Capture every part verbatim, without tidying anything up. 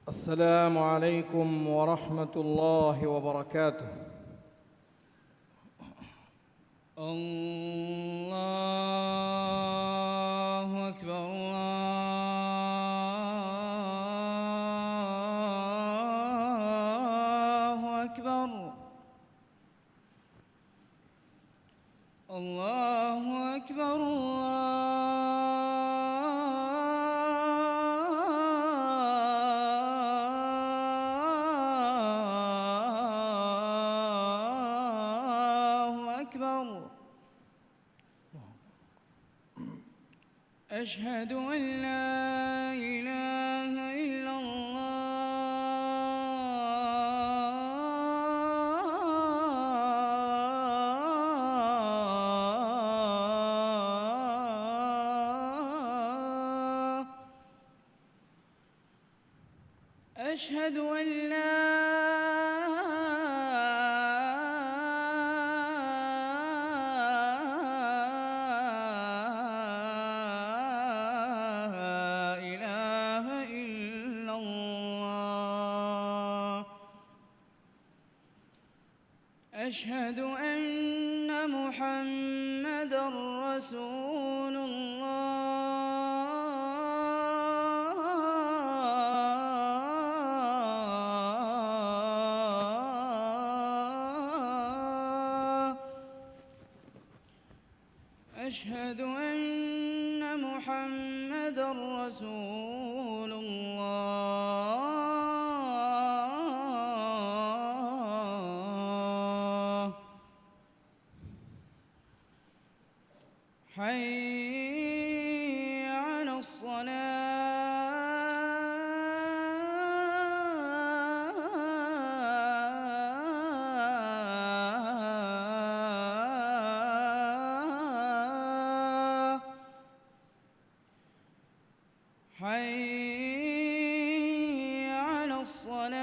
السلام عليكم ورحمة الله وبركاته. الله أكبر، الله أكبر. الله أكبر، الله أكبر. أشهد أن لا إله إلا الله. أشهد أن لا إله إلا الله. أشهد أن محمدا رسول الله. أشهد أن محمدا رسول الله. حي على الصلاة. حي على الصلاة.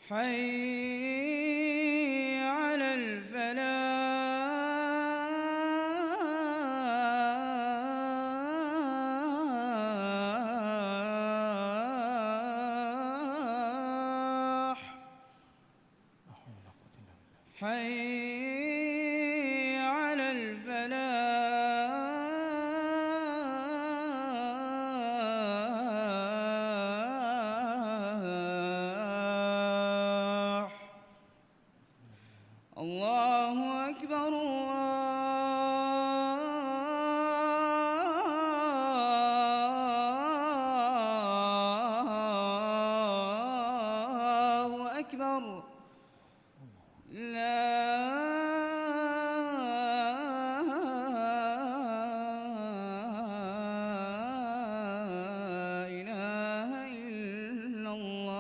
حي على الفلاح. حي على الفلاح. الله أكبر، الله أكبر. لا إله إلا الله.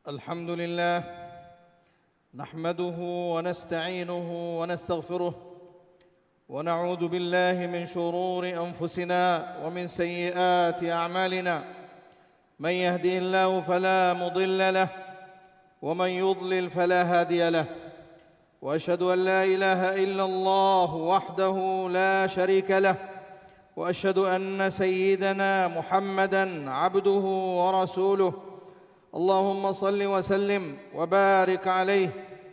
الحمد لله، نحمده ونستعينه ونستغفره، ونعوذ بالله من شرور أنفسنا ومن سيئات أعمالنا. من يهده الله فلا مضل له، ومن يضلل فلا هادي له، وأشهد أن لا إله إلا الله وحده لا شريك له، وأشهد أن سيدنا محمدا عبده ورسوله. اللهم صل وسلم وبارك عليه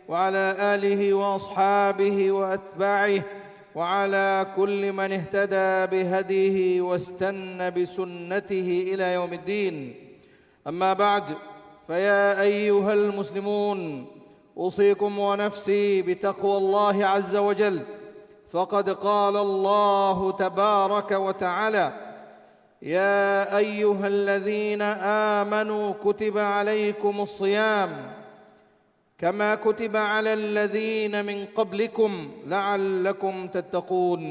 وعلى آله وأصحابه وأتباعه وعلى كل من اهتدى بهديه واستن بسنته إلى يوم الدين. أما بعد، فيا أيها المسلمون، أوصيكم ونفسي بتقوى الله عز وجل، فقد قال الله تبارك وتعالى: يا أيها الذين آمنوا كتب عليكم الصيام كما كتب على الذين من قبلكم لعلكم تتقون.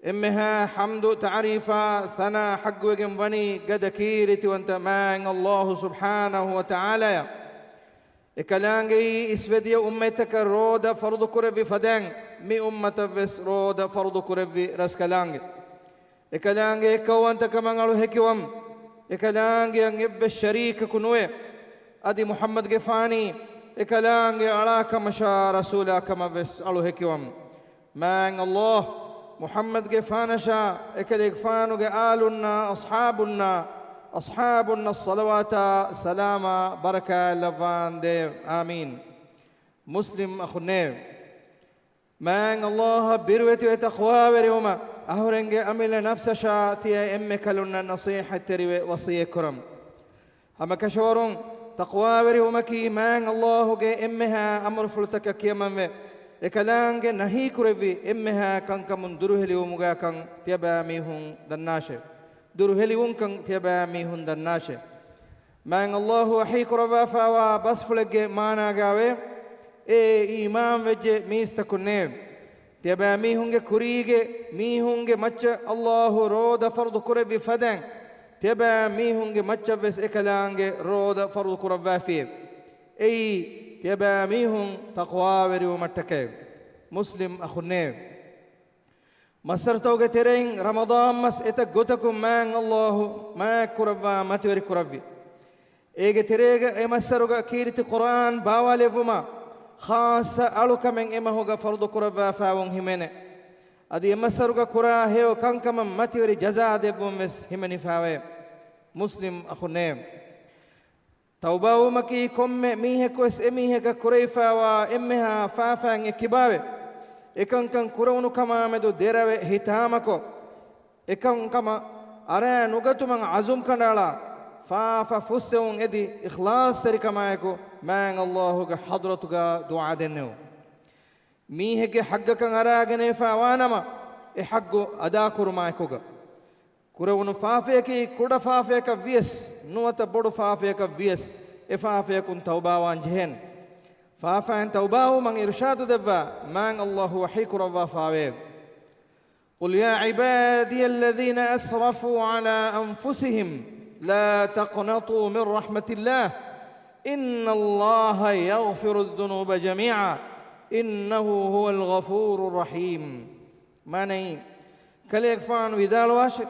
އެންމެހާ ޙަމްދު ތަޢުރީފާ ސަނާ ޙައްޤުވެގެން ވަނީ ގަދަ ކީރިތިވަންތަ މާތް ﷲ ސުބްޙާނަހޫ ވަތަޢާލާއަށް. އެކަލާނގެއީ އިސްވެދިޔަ އުއްމަތްތަކަށް ރޯދަ ފަރުޟު ކުރެއްވި ފަދައިން، މި އުއްމަތަށް ވެސް ރޯދަ ފަރުޟު ކުރެއްވި ރަސްކަލާނގެ. އެކަލާނގެ އެއްކައުވަންތަކަމަށް އަޅު ހެކިވަމުން، އެކަލާނގެއަށް އެއްވެސް ޝަރީކަކު ނުވޭ. އަދި މުޙައްމަދުގެފާނީ އެކަލާނގެ އަޅާ ކަމަށާ ރަސޫލާ ކަމަށް ވެސް އަޅު ހެކިވަމުން. މާތް ﷲ މުޙައްމަދުގެފާނަށާ، އެކަލޭގެފާނުގެ އާލުންނާ، އަޞްޙާބުންނާ، އަޞްޙާބުންނަށް ޞަލަވާތާ ސަލާމާ ބަރަކާތް ލައްވާނދޭވެ. އާމީން. މުސްލިމް އަޚުންނޭވެ! މާތް ﷲ އަށް ބިރުވެތިވެ ތަޤްވާވެރިވުމަށް އަހުރެންގެ އަމިއްލަ ނަފްސަށާ ތިޔަ އެންމެ ކަލުންނަށް ނަޞޭޙަތްތެރިވެ ވަޞިއްޔަތްކުރަމް. ހަމަކަށަވަރުން ތަޤްވާވެރިވުމަކީ މާތް ﷲ ގެ އެންމެހާ އަމުރުފުޅުތަކަށް ކިޔަމަންވެ، އެކަލާނގެ ނަހީކުރެއްވި އެންމެހާ ކަންކަމުން ދުރުހެލިވުމުގާކަން ތިޔަބައިމީހުން ދަންނާށެވެ. ދުރުހެލިވުންކަން ތިޔަބައިމީހުން ދަންނާށެވެ. މާތް ﷲ ވަޙީކުރައްވާފައިވާ ބަސްފުޅެއްގެ މާނާގާވޭ، އޭ އީމާންވެއްޖެ މީސްތަކުންނޭވެ! ތިޔަބައިމީހުންގެ ކުރީގެ މީހުންގެ މައްޗަށް ﷲ ރޯދަ ފަރުޟު ކުރެއްވި ފަދައިން، ތިޔަބައިމީހުންގެ މައްޗަށްވެސް އެކަލާނގެ ރޯދަ ފަރުޟު ކުރައްވާފިއެވެ. އެއީ، ތިޔަބައިމީހުން ތަޤްވާވެރިވުމަށްޓަކައެވެ. މުސްލިމް އަޚުންނޭވެ! މައްސަރުތަކުގެ ތެރެއިން ރަމަޟާން މަސް އެތައް ގޮތަކުން މާތް ﷲ މާތްކުރައްވާ މަތިވެރި ކުރައްވި. އޭގެ ތެރޭގަ އެ މައްސަރުގަ ކީރިތި ޤުރްއާން ބާވާލެއްވުމަށް ޚާއްޞަ އަޅުކަމެއް އެ މަހުގަ ފަރުޟު ކުރައްވާފައިވުން ހިމެނޭ. އަދި އެ މައްސަރުގަ ކުރާ ހެޔޮ ކަންކަމަށް މަތިވެރި ޖަޒާ ދެއްވުން ވެސް ހިމެނިފައިވޭ. މުސްލިމް އަޚުންނޭވެ! ތައުބާވުމަކީ ކޮންމެ މީހަކުވެސް އެމީހަކަށް ކުރެވިފައިވާ އެންމެހާ ފާފައިން އެއްކިބާވެ، އެކަންކަން ކުރެވުނު ކަމާމެދު ދެރަވެ ހިތާމަކޮށް، އެކަންކަމަށް އަރާ ނުގަތުމަށް އަޒުމް ކަނޑައަޅާ، ފާފަ ފުއްސެވުން އެދި، އިޚްލާޞްތެރިކަމާއެކު މާތް ﷲ ގެ ޙަޟްރަތުގަ ދުޢާ ދެންނެވުން. މީހެއްގެ ޙައްޤަކަށް އަރާގެނެވިފައިވާނަމަ، އެ ޙައްޤު އަދާކުރުމާއެކުގަ، ކުރެވުނު ފާފަޔަކީ ކުޑަ ފާފަޔަކަށް ވިޔަސް، ނުވަތަ ބޮޑު ފާފަޔަކަށް ވިޔަސް، އެ ފާފަޔަކުން ތައުބާވާން ޖެހޭނެ. ފާފައިން ތައުބާވުމަށް އިރުޝާދު ދެއްވާ މާތް ﷲ ވަޙީކުރައްވާފައިވޭ. قل يا عبادي الذين أسرفوا على أنفسهم لا تقنطوا من رحمة الله إن الله يغفر الذنوب جميعا إنه هو الغفور الرحيم. މާނައީ، ކަލޭގެފާނު ވިދާޅުވާށެ،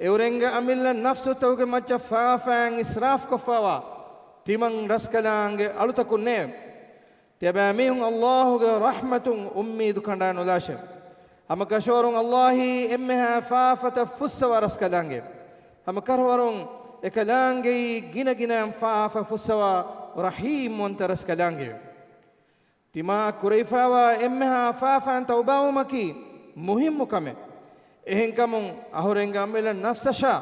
އެއުރެންގެ އަމިއްލަ ނަފްސުތަކުގެ މައްޗަށް ފާފައިން އިސްރާފްކޮށްފައިވާ ތިމަން ރަސްކަލާނގެ އަޅުތަކުންނޭވެ! ތިޔަބައިމީހުން ﷲ ގެ ރަޙްމަތުން އުއްމީދު ކަނޑާ ނުލާށެވެ. ހަމަކަށަވަރުން ﷲ އެންމެހާ ފާފަތައް ފުއްސަވާ ރަސްކަލާނގެ. ހަމަކަށަވަރުން އެކަލާނގެއީ ގިނަގިނައިން ފާފަ ފުއްސަވާ ރަޙީމްވަންތަ ރަސްކަލާނގެ. ތިމާއަށް ކުރެވިފައިވާ އެންމެހާ ފާފައިން ތައުބާވުމަކީ މުހިއްމު ކަމެއް. އެހެންކަމުން އަހުރެންގެ އަމިއްލަ ނަފްސަށާ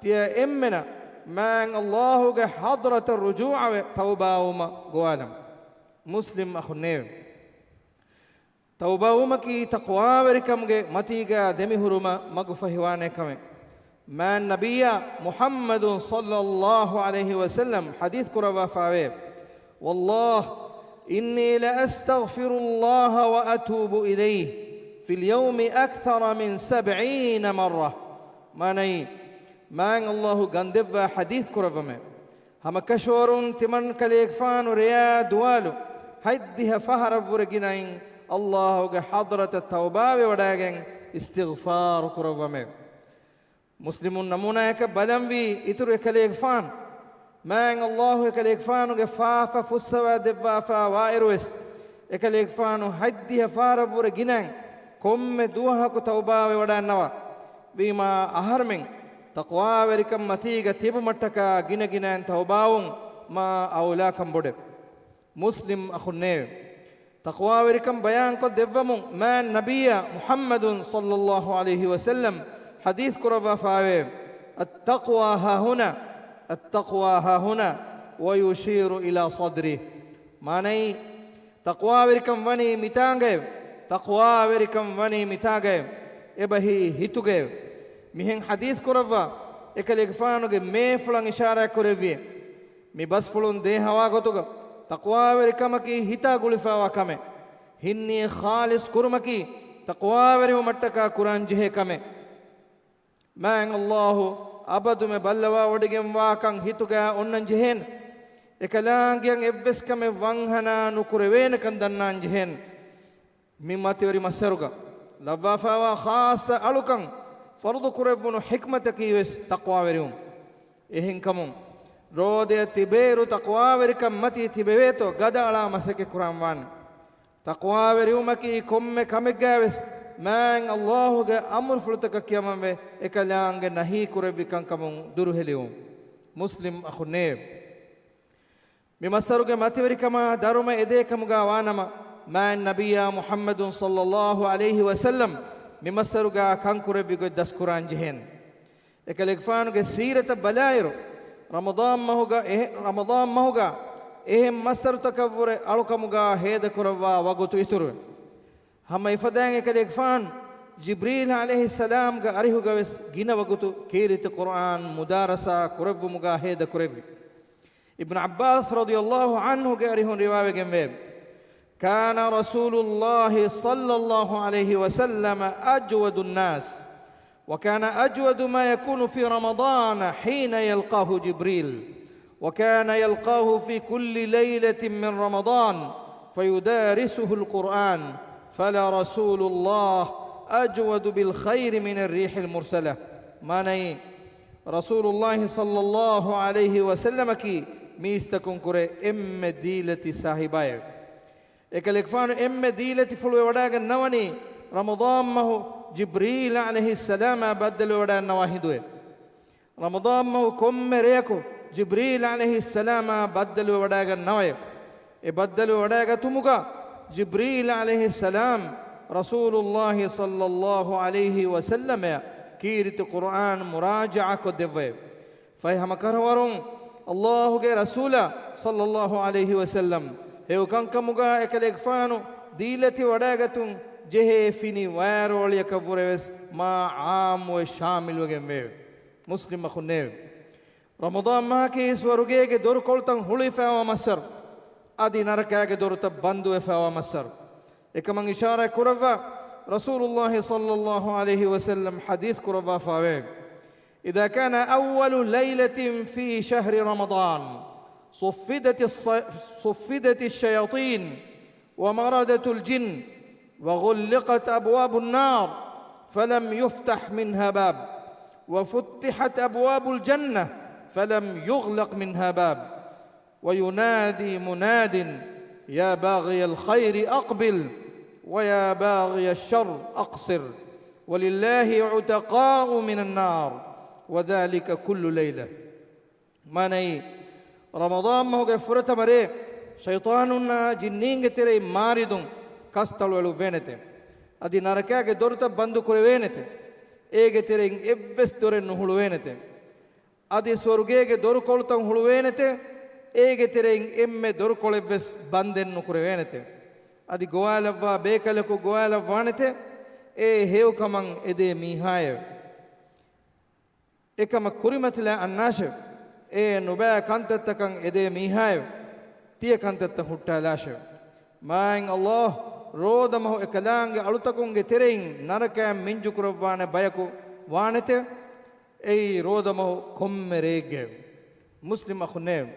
ތިޔަ އެންމެނަށް މާތް ﷲ ގެ ޙަޟްރަތަށް ރުޖޫޢަވެ ތައުބާވުމަށް ގޮވާލަމު. މުސްލިމް އަޚުންނޭވެ! ތައުބާވުމަކީ ތަޤްވާވެރިކަމުގެ މަތީގަ ދެމިހުރުމަށް މަގުފަހިވާނޭ ކަމެއް. މާތް ނަބިއްޔާ މުޙައްމަދު ޞައްލައްލާހު ޢަލައިހި ވަސައްލަމް ޙަދީޘް ކުރައްވާފައިވޭ، والله إني لأستغفر الله وأتوب إليه في اليوم أكثر من سبعين مرة. މާނައީ، މާތް ﷲ ގަންދެއްވާ ޙަދީޘް ކުރައްވަމޭ. ހަމަކަށަވަރުން ތިމަން ކަލޭގެފާނު ރެޔާ ދުވާލު ހަތްދިހަ ފަހަރަށްވުރެ ގިނައިން ﷲ ގެ ޙަޟްރަތަށް ތައުބާވެވަޑައިގެން އިސްތިޣްފާރު ކުރައްވަމޭ. މުސްލިމުން ނަމޫނާއަކަށް ބަލަންވީ އިތުރު އެކަލޭގެފާނު، މާތް ﷲ އެކަލޭގެފާނުގެ ފާފަ ފުއްސަވާ ދެއްވާފައިވާއިރުވެސް، އެކަލޭގެފާނު ހަތްދިހަ ފަހަރަށްވުރެ ގިނައިން ކޮންމެ ދުވަހަކު ތައުބާވެވަޑައިންނަވާ. ވީމާ އަހަރުމެން ތަޤްވާވެރިކަން މަތީގަ ތިބުމަށްޓަކާ ގިނަގިނައިން ތައުބާވުން މާ އައުލާކަން ބޮޑެވެ. މުސްލިމް އަޚުންނޭވެ! ތަޤްވާވެރިކަން ބަޔާންކޮށް ދެއްވަމުން މާތް ނަބިއްޔާ މުޙައްމަދު ޞައްލައްލާހު ޢަލައިހި ވަސައްލަމް ޙަދީޘް ކުރައްވާފައިވޭ، التقوى هاهنا، التقوى هاهنا، ويشير إلى صدره. މާނައީ، ތަޤްވާވެރިކަން ވަނީ މިތާނގައެވެ. ތަޤްވާވެރިކަން ވަނީ މިތާގައެވެ. އެބަހީ ހިތުގައެވެ. މިހެން ޙަދީޘް ކުރައްވާ އެކަލޭގެފާނުގެ މޭފުޅަށް އިޝާރާތް ކުރެއްވިއޭ. މި ބަސްފުޅުން ދޭހަވާ ގޮތުގަ ތަޤްވާވެރިކަމަކީ ހިތާ ގުޅިފައިވާ ކަމެއް. ހިތްނިޔަތް ޚާލިޞް ކުރުމަކީ ތަޤްވާވެރިވުމަށްޓަކާ ކުރާން ޖެހޭ ކަމެއް. މާތް ﷲ އަބަދުމެ ބައްލަވާވޮޑިގެންވާކަން ހިތުގައި އޮންނަން ޖެހޭނެ. އެކަލާނގެއަށް އެއްވެސް ކަމެއް ވަންހަނާ ނުކުރެވޭނެކަން ދަންނާން ޖެހޭނެ. މި މަތިވެރި މައްސަރުގަ ލައްވާފައިވާ ޚާއްޞަ އަޅުކަން ފަރުޟު ކުރެއްވުނު ޙިކްމަތަކީ ވެސް ތަޤްވާވެރިވުން. އެހެންކަމުން، ރޯދައަށް ތިބޭއިރު ތަޤްވާވެރިކަން މަތީ ތިބެވޭތޯ ގަދައަޅާ މަސައްކަތް ކުރަން ވާނެ. ތަޤްވާވެރިވުމަކީ ކޮންމެ ކަމެއްގައިވެސް މާތް ﷲގެ އަމުރުފުޅުތަކަށް ކިޔަމަންވެ، އެކަލާނގެ ނަހީ ކުރެއްވި ކަންކަމުން ދުރުހެލިވުން. މުސްލިމް އަޚުންނޭވެ! މި މައްސަރުގެ މަތިވެރިކަމާ ދަރުމަ އެދޭ ކަމުގަ ވާނަމަ، މާތް ނަބިއްޔާ މުޙައްމަދު ޞައްލައްލާހު ޢަލައިހި ވަސައްލަމް މި މައްސަރުގަ ކަންކުރެއްވި ގޮތް ދަސްކުރާން ޖެހޭނެ. އެކަލޭގެފާނުގެ ސީރަތަށް ބަލާއިރު، ރަމަޟާން މަހުގަ އެހެ-، ރަމަޟާން މަހުގަ އެހެން މައްސަރުތަކަށްވުރެ އަޅުކަމުގަ ހޭދަކުރައްވާ ވަގުތު އިތުރުވެ، ހަމަ އެފަދައިން އެކަލޭގެފާނު ޖިބްރީލް ޢަލައިހިއްސަލާމްގެ އަރިހުގަވެސް ގިނަ ވަގުތު ކީރިތި ޤުރުއާން މުދާރަސާ ކުރެއްވުމުގަ ހޭދަކުރެއްވި. އިބްނު ޢައްބާސް ރަޟިޔައްލާހު ޢަންހުގެ އަރިހުން ރިވާވެގެންވޭ، كان رسول الله صلى الله عليه وسلم أجود الناس، وكان أجود ما يكون في رمضان حين يلقاه جبريل، وكان يلقاه في كل ليلة من رمضان فيدارسه القرآن، فلرسول الله أجود بالخير من الريح المرسلة. މާނައީ، ރަސޫލުﷲ ޞައްލައްލާހު ޢަލައިހި ވަސައްލަމަކީ މީސްތަކުންކުރެ އެންމެ ދީލަތި ސާހިބާއެވެ. އެކަލޭގެފާނު އެންމެ ދީލަތިފުޅުވެވަޑައިގަންނަވަނީ ރަމަޟާން މަހު ޖިބްރީލް ޢަލައިހިއްސަލާމާ ބައްދަލުވެވަޑައިގަންނަވާ ހިނދުއެވެ. ރަމަޟާން މަހު ކޮންމެ ރެޔަކު ޖިބްރީލް ޢަލައިހިއްސަލާމާ ބައްދަލުވެވަޑައިގަންނަވައެވެ. އެ ބައްދަލުވެވަޑައިގަތުމުގަ ޖިބްރީލް ޢަލައިހިއްސަލާމް ރަސޫލުﷲ ޞައްލައްލާހު ޢަލައިހި ވަސައްލަމައަށް ކީރިތި ޤުރުއާން މުރާޖަޢާކޮށްދެއްވައެވެ. ފަހެ ހަމަކަށަވަރުން ﷲގެ ރަސޫލާ ޞައްލައްލާހު ޢަލައިހި ވަސައްލަމް ހެޔޮކަންކަމުގަ އެކަލޭގެފާނު ދީލަތިވަޑައިގަތުން ޖެހޭ ފިނި ވައިރޯޅިއަކަށްވުރެވެސް މާ ޢާއްމުވެ ޝާމިލުވެގެންވެއެވެ. މުސްލިމް އަޚުންނޭވެ! ރަމަޟާން މަހަކީ ސުވަރުގޭގެ ދޮރުކޮޅުތައް ހުޅުވިފައިވާ މައްސަރު، އަދި ނަރަކާގެ ދޮރުތައް ބަންދުވެފައިވާ މައްސަރު. އެކަމަށް އިޝާރާތް ކުރައްވާ ރަސޫލުﷲ ޞައްލައްލާހު ޢަލައިހި ވަސައްލަމް ޙަދީޘް ކުރައްވާފައިވޭ، إذا كان أول ليلة في شهر رمضان صفدت الص-، صفدت الشياطين ومردة الجن وغلقت أبواب النار فلم يفتح منها باب وفتحت أبواب الجنة فلم يغلق منها باب وينادي مناد يا باغي الخير أقبل ويا باغي الشر أقصر ولله عتقاء من النار وذلك كل ليلة. މާނައީ، ރަމަޟާން މަހުގެ ފުރަތަމަ ރޭ ޝައިޠާނުންނާ ޖިންނީންގެ ތެރެއިން މާރިދުން ކަސްތަޅު އެޅުއްވޭނެތެ. އަދި ނަރަކާގެ ދޮރުތައް ބަންދު ކުރެވޭނެތެ. އޭގެ ތެރެއިން އެއްވެސް ދޮރެއް ނުހުޅުވޭނެތެ. އަދި ސުވަރުގޭގެ ދޮރުކޮޅުތައް ހުޅުވޭނެތެ. އޭގެ ތެރެއިން އެންމެ ދޮރުކޮޅެއްވެސް ބަންދެއް ނުކުރެވޭނެތެ. އަދި ގޮވާލައްވާ ބޭކަލަކު ގޮވާލައްވާނެތެ. އެ ހެޔޮކަމަށް އެދޭ މީހާއެވެ. އެކަމަށް ކުރިމަތިލާ އަންނާށެވެ. އެ ނުބައި ކަންތައްތަކަށް އެދޭ މީހާއެވެ. ތިޔަ ކަންތައްތައް ހުއްޓާލާށެވެ. މާތް ﷲ ރޯދަމަހު އެކަލާނގެ އަޅުތަކުންގެ ތެރެއިން ނަރަކައިން މިންޖުކުރައްވާނެ ބަޔަކު ވާނެތެވެ. އެއީ ރޯދަމަހު ކޮންމެ ރެއެއްގައެވެ. މުސްލިމް އަޚުންނޭވެ!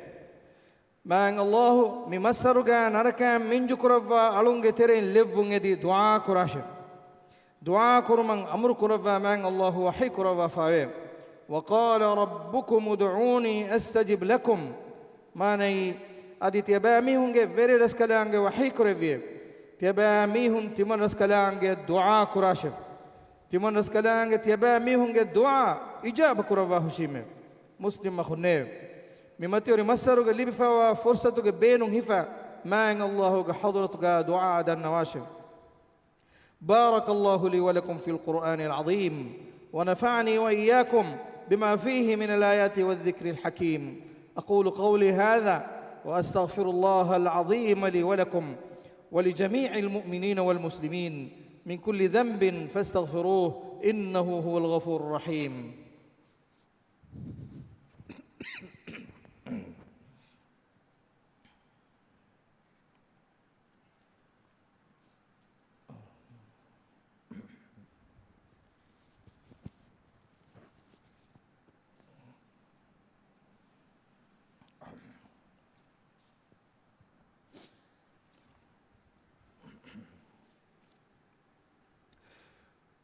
މާތް ﷲ މި މައްސަރުގަ ނަރަކައިން މިންޖުކުރައްވާ އަޅުންގެ ތެރެއިން ލެއްވުން އެދި ދުޢާ ކުރާށެވެ. ދުޢާ ކުރުމަށް އަމުރު ކުރައްވާ މާތް ﷲ ވަޙީ ކުރައްވާފައެވެ. وقال ربكم ادعوني أستجب لكم. މާނައީ، އަދި ތިޔަބައިމީހުންގެ ވެރިރަސްކަލާނގެ ވަޙީ ކުރެއްވިއެވެ. ތިޔަބައިމީހުން ތިމަންރަސްކަލާނގެ ދުޢާ ކުރާށެވެ. ތިމަންރަސްކަލާނގެ ތިޔަބައިމީހުންގެ ދުޢާ އިޖާބަ ކުރައްވާ ހުށީމެވެ. މުސްލިމް އަޚުންނޭވެ! މި މަތިވެރި މައްސަރުގަ ލިބިފައިވާ ފުރުޞަތުގެ ބޭނުން ހިފާ މާތް ﷲގެ ޙަޟްރަތުގަ ދުޢާ ދަންނަވާށެވެ. بارك الله لي ولكم في القرآن العظيم، ونفعني وإياكم بما فيه من الآيات والذكر الحكيم. أقول قولي هذا وأستغفر الله العظيم لي ولكم ولجميع المؤمنين والمسلمين من كل ذنب فاستغفروه إنه هو الغفور الرحيم.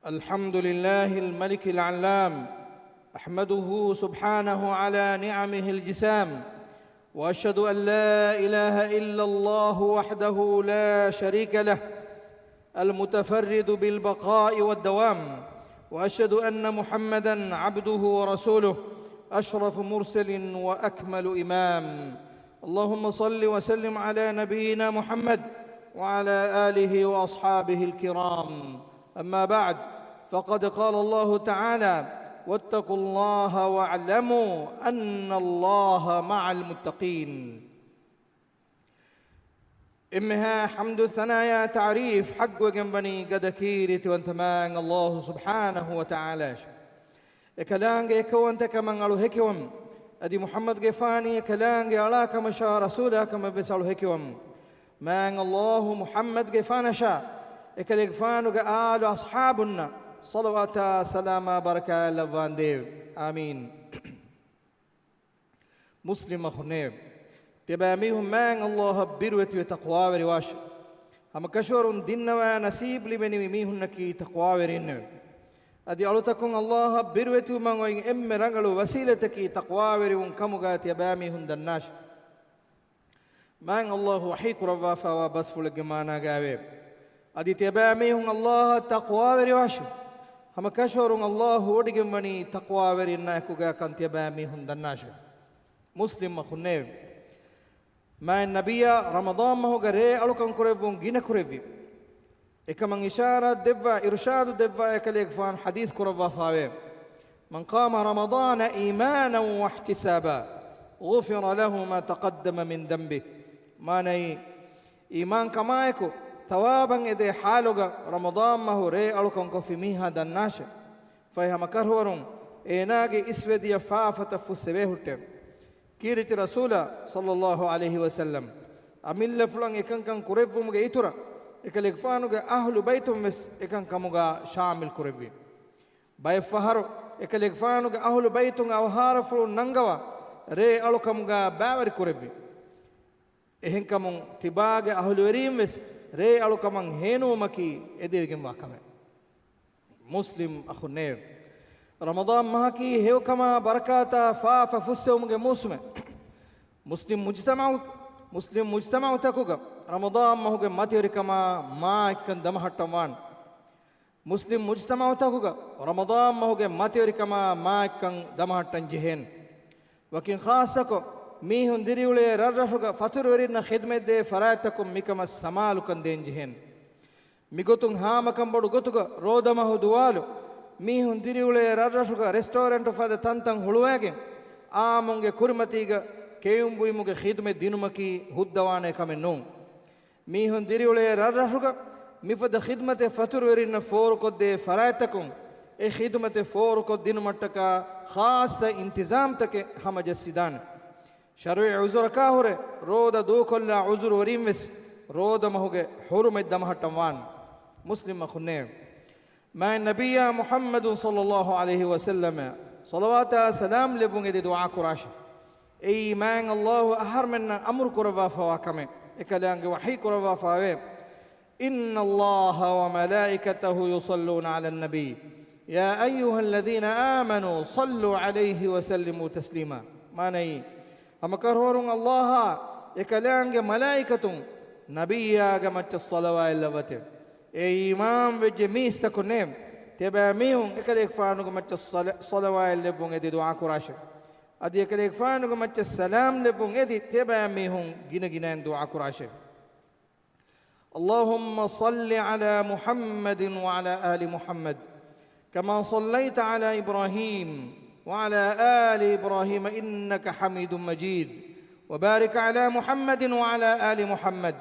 الحمد لله الملك العلام، أحمده سبحانه على نعمه الجسام، وأشهد أن لا إله إلا الله وحده لا شريك له، المتفرد بالبقاء والدوام، وأشهد أن محمدا عبده ورسوله، أشرف مرسل وأكمل إمام. اللهم صل وسلم على نبينا محمد وعلى آله وأصحابه الكرام. أما بعد، فقد قال الله تعالى: واتقوا الله واعلموا أن الله مع المتقين. އެންމެހާ ޙަމްދު ސަނާޔާ ތަޢުރީފް ޙައްޤުވެގެން ވަނީ ގަދަ ކީރިތިވަންތަ މާތް ﷲ ސުބްޙާނަހޫ ވަތަޢާލާއަށް. އެކަލާނގެ އެކައުވަންތަކަމަށް އަޅު ހެކިވަމުން، އަދި މުޙައްމަދުގެފާނީ އެކަލާނގެ އަޅާކަމަށާ ރަސޫލާކަމަށްވެސް އަޅު ހެކިވަމުން، މާތް ﷲ މުޙައްމަދުގެފާނަށާ އެކަލޭގެފާނުގެ އާލު އަޞްޙާބުންނަށް ޞަލަވާތާ ސަލާމާ ބަރަކާތް ލައްވާނދޭވެ. އާމީން. މުސްލިމް އަޚުންނޭވެ! ތިޔަބައިމީހުން މާތް ﷲ އަށް ބިރުވެތިވެ ތަޤްވާވެރިވާށި. ހަމަކަށަވަރުން ދިންނަވާ ނަސީބު ލިބެނިވި މީހުންނަކީ ތަޤްވާވެރިންނެވެ. އަދި އަޅުތަކުން ﷲ އަށް ބިރުވެތިވުމަށް އޮތް އެންމެ ރަނގަޅު ވަސީލަތަކީ ތަޤްވާވެރިވުން ކަމުގަ ތިޔަބައިމީހުން ދަންނާށި. މާތް ﷲ ވަޙީ ކުރައްވާފައިވާ ބަސްފުޅެއްގެ މާނާގައިވޭ، އަދި ތިޔަބައިމީހުން ﷲ އަށް ތަޤްވާވެރިވާށި. ހަމަކަށަވަރުން ﷲ ވޮޑިގެންވަނީ ތަޤްވާވެރިންނާއެކުގައިކަން ތިޔަބައިމީހުން ދަންނާށެވެ. މުސްލިމް އަޚުންނޭވެ! މާތް ނަބިއްޔާ ރަމަޟާން މަހުގަ ރޭ އަޅުކަން ކުރެއްވުން ގިނަ ކުރެއްވި. އެކަމަށް އިޝާރާތް ދެއްވާ، އިރުޝާދު ދެއްވާ އެކަލޭގެފާނު ޙަދީޘް ކުރައްވާފައިވޭ. من قام رمضان إيمانا واحتسابا غفر له ما تقدم من ذنبه. މާނައީ، އީމާންކަމާއެކު ޘަވާބަށް އެދޭ ޙާލުގަ ރަމަޟާން މަހު ރޭ އަޅުކަން ކޮށްފި މީހާ ދަންނާށެ. ފަހެ ހަމަކަށަވަރުން އޭނާގެ އިސްވެދިޔަ ފާފަތައް ފުއްސެވޭ ހުއްޓެވެ. ކީރިތި ރަސޫލާ ޞައްލައްލާހު ޢަލައިހި ވަސައްލަމް އަމިއްލަފުޅަށް އެކަންކަން ކުރެއްވުމުގެ އިތުރަށް އެކަލޭގެފާނުގެ އަހުލު ބައިތުން ވެސް އެކަން ކަމުގަ ޝާމިލް ކުރެއްވި. ބައެއް ފަހަރު އެކަލޭގެފާނުގެ އަހުލު ބައިތުން އަވަހާރަފުޅުން ނަންގަވާ ރޭ އަޅުކަމުގަ ބައިވެރި ކުރެއްވި. އެހެންކަމުން ތިބާގެ އަހުލުވެރީން ވެސް ރޭ އަޅުކަމަށް ހޭނުވުމަކީ އެދެވިގެންވާ ކަމެއް. މުސްލިމް އަޚުންނޭވެ! ރަމަޟާން މަހަކީ ހެޔޮކަމާ ބަރަކާތާ ފާފަ ފުއްސެވުމުގެ މޫސުމެއް. މުސްލިމް މުޖްތަމަޢު، މުސްލިމް މުޖްތަމަޢުތަކުގަ ރަމަޟާން މަހުގެ މަތިވެރިކަމާ މާތްކަން ދަމަހައްޓަން ވާނެ. މުސްލިމް މުޖްތަމަޢުތަކުގަ ރަމަޟާން މަހުގެ މަތިވެރިކަމާ މާތްކަން ދަމަހައްޓަން ޖެހޭނެ. ވަކިން ޚާއްޞަކޮށް، މީހުން ދިރިއުޅޭ ރަށްރަށުގަ ފަތުރުވެރިންނަށް ޚިދުމަތްދޭ ފަރާތްތަކުން މިކަމަށް ސަމާލުކަން ދޭން ޖެހޭނެ. މިގޮތުން ހާމަކަން ބޮޑު ގޮތުގަ ރޯދަމަހު ދުވާލު، މީހުން ދިރިއުޅޭ ރަށްރަށުގަ ރެސްޓޯރެންޓު ފަދަ ތަންތަން ހުޅުވައިގެން، އާއްމުންގެ ކުރިމަތީގަ ކެއުން ބުއިމުގެ ޚިދުމަތް ދިނުމަކީ ހުއްދަވާނެ ކަމެއް ނޫން. މީހުން ދިރިއުޅޭ ރަށްރަށުގަ މިފަދަ ޚިދުމަތެއް ފަތުރުވެރިންނަށް ފޯރުކޮށްދޭ ފަރާތްތަކުން، އެ ޚިދުމަތެއް ފޯރުކޮށްދިނުމަށްޓަކާ ޚާއްޞަ އިންތިޒާމްތަކެއް ހަމަޖައްސިދާނެ. ޝަރުޢީ ޢުޛުރަކާ ހުރެ ރޯދަ ދޫކޮށްލާ ޢުޛުރުވެރިން ވެސް ރޯދަމަހުގެ ޙުރުމަތް ދަމަހައްޓަން ވާނެ. މުސްލިމް އަޚުންނޭވެ! މާތް ނަބިއްޔާ މުޙައްމަދު ޞައްލައްލާހު ޢަލައިހި ވަސައްލަމަށް ޞަލަވާތާ ސަލާމް ލެއްވުން އެދި ދުޢާ ކުރާށެވެ. އެއީ މާތް ﷲ އަހަރުމެންނަށް އަމުރު ކުރައްވާފައިވާ ކަމެއް. އެކަލާނގެ ވަޙީ ކުރައްވާފައިވޭ. إن الله وملائكته يصلون على النبي يا أيها الذين آمنوا صلوا عليه وسلموا تسليما. މާނައީ، ހަމަކަށަވަރުން ﷲ އާ އެކަލާނގެ މަލާއިކަތުން ނަބިއްޔާގެ މައްޗަށް ޞަލަވާތް ލައްވަތެވެ. އޭ އީމާންވެއްޖެ މީސްތަކުންނޭވެ! ތިޔަބައިމީހުން އެކަލޭގެފާނުގެ މައްޗަށް ޞަލަ-، ޞަލަވާތް ލެއްވުން އެދި ދުޢާ ކުރާށެވެ. އަދި އެކަލޭގެފާނުގެ މައްޗަށް ސަލާމް ލެއްވުން އެދި ތިޔަބައިމީހުން ގިނަގިނައިން ދުޢާ ކުރާށެވެ. اللهم صل على محمد وعلى آل محمد كما صليت على إبراهيم وعلى آل إبراهيم إنك حميد مجيد، وبارك على محمد وعلى آل محمد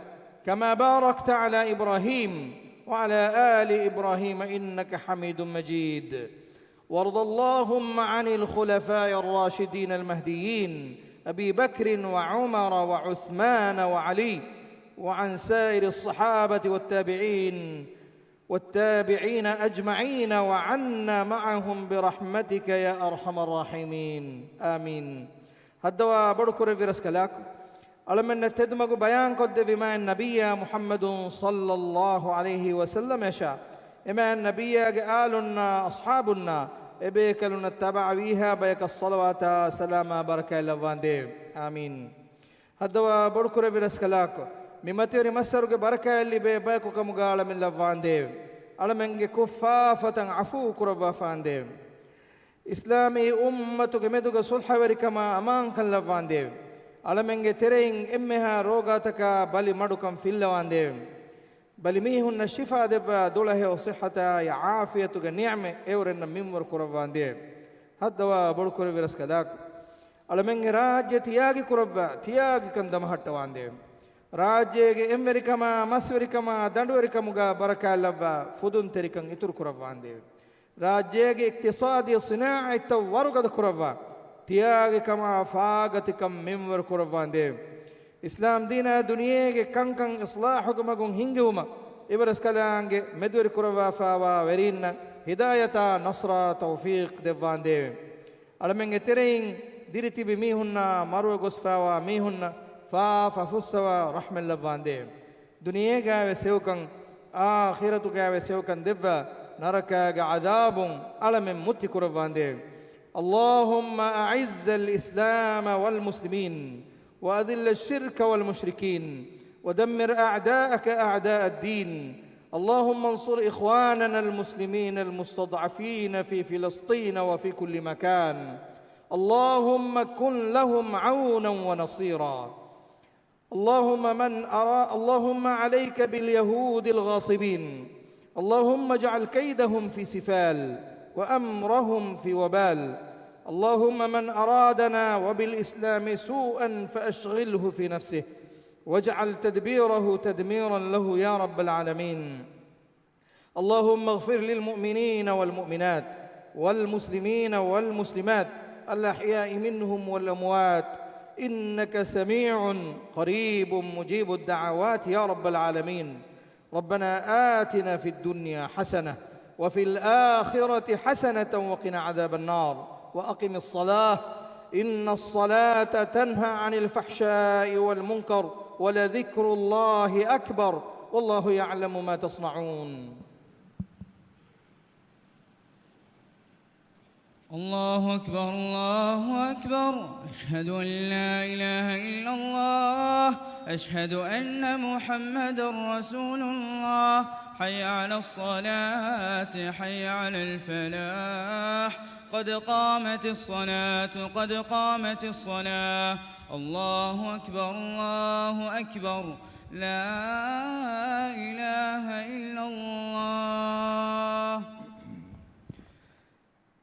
كما باركت على إبراهيم وعلى آل إبراهيم إنك حميد مجيد. وارض اللهم عن الخلفاء الراشدين المهديين أبي بكر وعمر وعثمان وعلي، وعن سائر الصحابة والتابعين، والتابعين أجمعين، وعنا معهم برحمتك يا أرحم الراحمين. آمين. ހައްދަވާ ބޮޑުކުރެއްވި ރަސްކަލާކޮ، އަޅަމެންނަށް ތެދުމަގު ބަޔާންކޮށްދެއްވި މާތް ނަބިއްޔާ މުޙައްމަދު ޞައްލައްލާހު ޢަލައިހި ވަސައްލަމަށާ އެމާތް ނަބިއްޔާގެ އާލުންނާ އަޞްޙާބުންނާ އެބޭކަލުންނަށް ތަބަޢަވީހާ ބަޔަކަށް ޞަލަވާތާ ސަލާމާ ބަރަކާތް ލައްވާނދޭވެ. އާމީން. ހައްދަވާ ބޮޑުކުރެއްވި ރަސްކަލާކޮ، މި މަތިވެރި މައްސަރުގެ ބަރަކާތް ލިބޭ ބަޔަކު ކަމުގަ އަޅަމެން ލައްވާނދޭވެ. އަޅަމެންގެ ކުށްފާފަތައް ޢަފޫ ކުރައްވާފާނދޭވެ. އިސްލާމީ އުއްމަތުގެ މެދުގަ ޞުލްޙަވެރިކަމާ އަމާންކަން ލައްވާނދޭވެ. އަޅަމެންގެ ތެރެއިން އެންމެހާ ރޯގާތަކާ ބަލި މަޑުކަން ފިއްލަވާނދޭވެ. ބަލިމީހުންނަށް ޝިފާ ދެއްވާ، ދުޅަހެޔޮ ޞިއްޙަތާއި ޢާފިޔަތުގެ ނިޢުމަތް އެއުރެންނަށް މިންވަރު ކުރައްވާނދޭވެ. ހައްދަވާ ބޮޑުކުރެއްވި ރަސްކަލާކޮ، އަޅަމެންގެ ރާއްޖެ ތިޔާގި ކުރައްވާ، ތިޔާގިކަން ދަމަހައްޓަވާނދޭވެ. ރާއްޖޭގެ އެންވެރިކަމާ، މަސްވެރިކަމާ، ދަނޑުވެރިކަމުގަ ބަރަކާތް ލައްވާ، ފުދުންތެރިކަން އިތުރު ކުރައްވާނދޭވެ. ރާއްޖޭގެ އިޤްތިޞާދީ ޞިނާޢަތްތައް ވަރުގަދަ ކުރައްވާ، ތިޔާގިކަމާ ފާގަތިކަން މިންވަރު ކުރައްވާނދޭވެ. އިސްލާމް ދީނާ ދުނިޔޭގެ ކަންކަން އިޞްލާޙުގެ މަގުން ހިންގެވުމަށް އިބަރަސްކަލާނގެ މެދުވެރި ކުރައްވާފާވާ ވެރީންނަށް ހިދާޔަތާ ނަޞްރާ ތައުފީޤް ދެއްވާނދޭވެ. އަޅަމެންގެ ތެރެއިން ދިރިތިބި މީހުންނާ މަރުވެ ގޮސްފާވާ މީހުންނަށް ފާފަ ފުއްސަވާ ރަޙްމަތް ލައްވާނދޭވެ. ދުނިޔޭގައިވެސް ހެޔޮކަން، އާޚިރަތުގައިވެސް ހެޔޮކަން ދެއްވާ، ނަރަކާގެ ޢަޛާބުން އަޅަމެން މުއްތި ކުރައްވާނދޭވެ. اللهم أعز الإسلام والمسلمين، وأذل الشرك والمشركين، ودمر أعداءك أعداء الدين. اللهم انصر إخواننا المسلمين المستضعفين في فلسطين وفي كل مكان. اللهم كن لهم عونا ونصيرا. اللهم من أرا-، اللهم عليك باليهود الغاصبين. اللهم اجعل كيدهم في سفال وأمرهم في وبال. اللهم من أرادنا وبالإسلام سوءا فأشغله في نفسه واجعل تدبيره تدميرا له يا رب العالمين. اللهم اغفر للمؤمنين والمؤمنات والمسلمين والمسلمات الأحياء منهم والأموات إنك سميع قريب مجيب الدعوات يا رب العالمين. ربنا آتنا في الدنيا حسنة وفي الآخرة حسنة وقنا عذاب النار. وأقم الصلاة إن الصلاة تنهى عن الفحشاء والمنكر ولذكر الله أكبر والله يعلم ما تصنعون. الله أكبر، الله أكبر. أشهد أن لا إله إلا الله. أشهد أن محمدا رسول الله. حي على الصلاة، حي على الفلاح. قد قامت الصلاة، قد قامت الصلاة. الله أكبر، الله أكبر. لا إله إلا الله.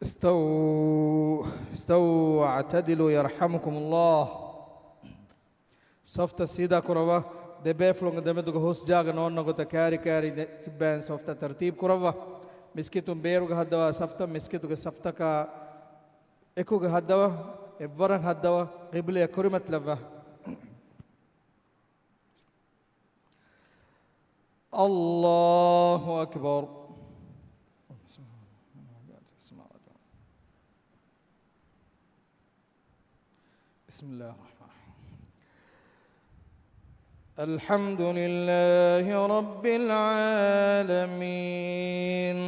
استووا، استووا واعتدلوا يرحمكم الله. ސަފްތައް ސީދާ ކުރައްވާ. ދެބޭފުޅުންގެ ދެމެދުގަ ހުސް ޖާގަ ނޯންނަ ގޮތަށް ކާރި ކާރި ތިއްބައިން ސަފްތައް ތަރުތީބު ކުރައްވާ. މިސްކިތުން ބޭރުގަ ހައްދަވާ ސަފްތައް މިސްކިތުގެ ސަފްތަކާ އެކުގަ ހައްދަވާ. އެއްވަރަށް ހައްދަވާ. ޤިބްލަޔަށް ކުރިމަތިލައްވާ. الله أكبر. بسم الله الرحمن الرحيم. الحمد لله رب العالمين.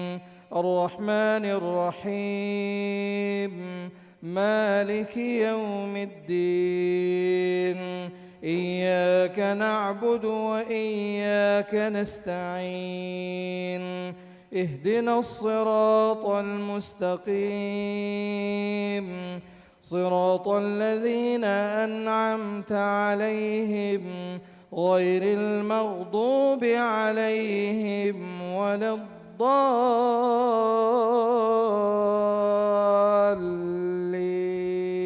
الرحمن الرحيم. مالك يوم الدين. إياك نعبد وإياك نستعين. اهدنا الصراط المستقيم. صراط الذين أنعمت عليهم غير المغضوب عليهم ولا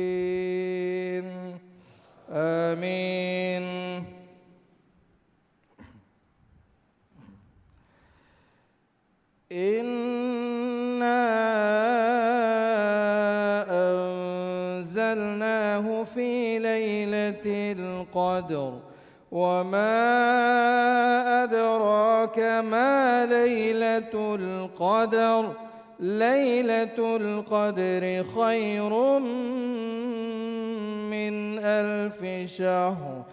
الضالين. آمين. إنا أنزلناه في ليلة القدر وما أدراك ما ليلة القدر. ليلة القدر خير من ألف شهر.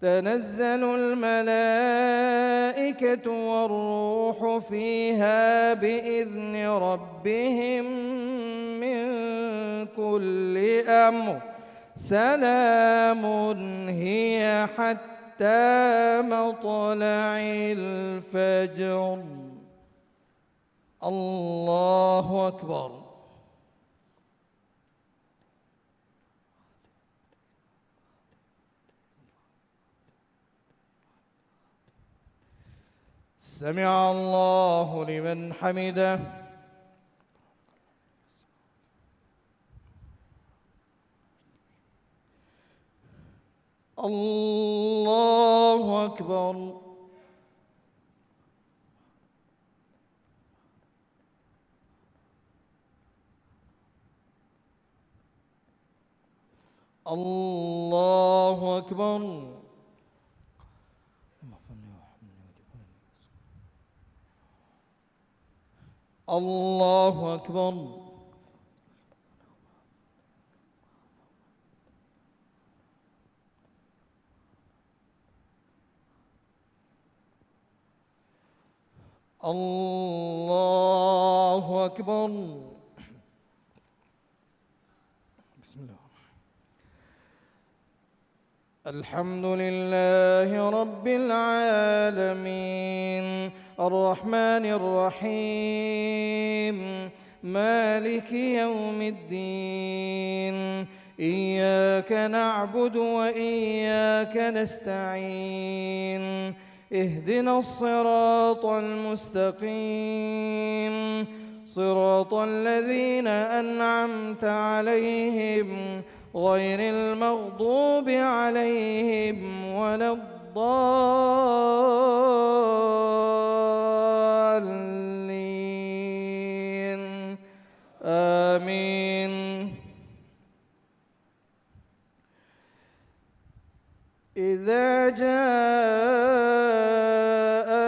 تنزل الملائكة والروح فيها بإذن ربهم من كل أمر، سلام هي حتى مطلع الفجر. الله أكبر. سمع الله لمن حمده. الله أكبر. الله أكبر. الله أكبر. الله أكبر. بسم الله. الحمد لله رب العالمين، الرحمن الرحيم، مالك يوم الدين، إياك نعبد وإياك نستعين، اهدنا الصراط المستقيم، صراط الذين أنعمت عليهم، غير المغضوب عليهم ولا الضالين. آمين. إذا جاء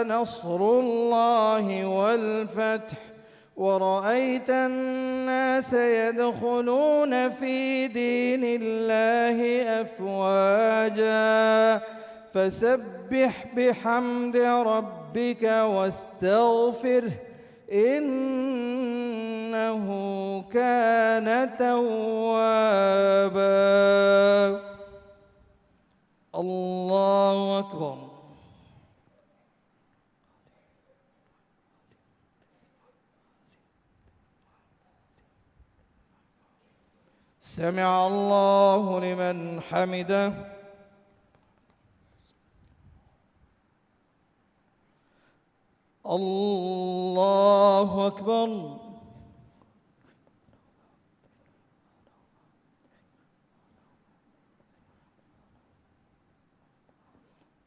نصر الله والفتح ورأيت الناس يدخلون في دين الله أفواجا فسبح بحمد ربك واستغفره إنه كان توابا. الله أكبر. سمع الله لمن حمده. الله أكبر.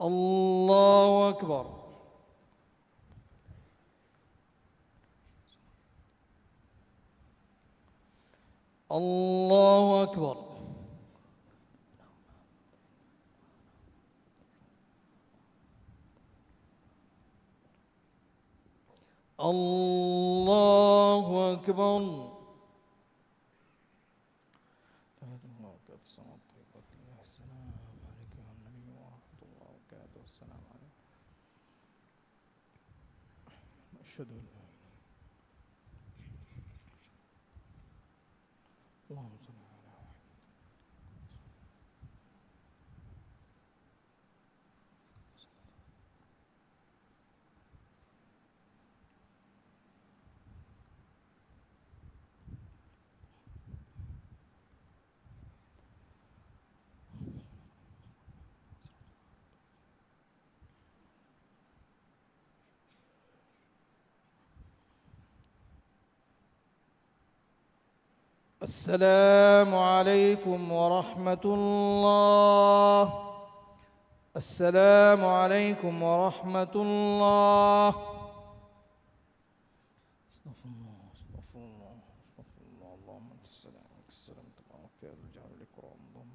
الله أكبر. الله أكبر. الله أكبر. السلام عليكم ورحمة الله وبركاته. السلام عليكم. أشهد أن لا إله إلا الله. اللهم صل على محمد. السلام عليكم ورحمة الله. السلام عليكم ورحمة الله. أستغفر الله، أستغفر الله، أستغفر الله. اللهم أنت السلام، منك السلام، تبارك يا ذا الجلال والإكرام. اللهم